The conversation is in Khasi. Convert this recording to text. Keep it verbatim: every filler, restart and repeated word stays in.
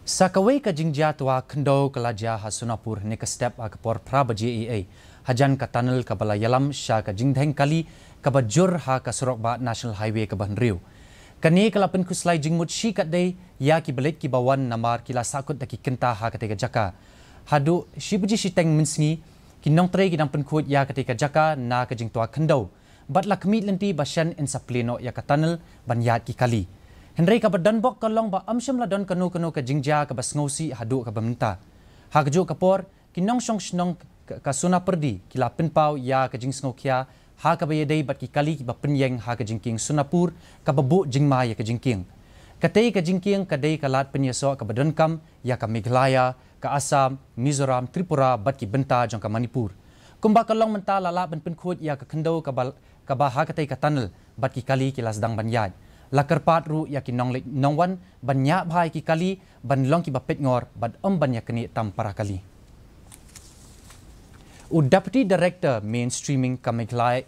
Sa kawei ka jingjia twa khyndew ka la jia ha Sonapur hynne ka step ha ka por phra baje eiei, hajan ka tunnel kaba la ïalam sha ka jingdheng kali kaba jur ha ka surok bah National Highway kaba hynriew. Kane ka la pynkhuslai jingmut shikatdei ïa ki baleit kiba wan namar ki la sahkut da ki kynta ha katei ka jaka. Haduh shi baje shiteng mynsngi, ki nongtrei ki dang pynkhuid ïa katei ka jaka na ka jingtwa khyndew. Bad la khmih lynti ba shen yn sa plie noh ïa ka tunnel ban ïaid ki kali. Hynrei kaba donbok ka long ba ym shym la don kano kano ka jingjia kaba sngewsih haduh kaba mynta. Ha kajuh ka por, ki nongshong shnong ka, ka Sonapyrdi ki la pynpaw ïa ka jingsngewkhia ha kaba ïadei bad ki kali kiba pynïeng ha ka jingkieng Sonapur kaba buh jingma ïa ka jingkieng. Katei ka jingkieng ka dei ka lad pynïasoh kaba donkam ïa ka Meghalaya, ka Assam, Mizoram, Tripura bad ki bynta jong ka Manipur. Kumba ka long mynta la lah ban pynkhuid ïa ka khyndew kaba, kaba ha katei ka tunnel bad ki kali ki la sdang ban ïaid. La kyrpad ruh ïa ki nongleit nongwan ban ñiah bha ïa ki kali ban long kiba peitngor bad ym ban ïaknieh tam para kali. U Deputy Director Mainstreaming ka Meghalaya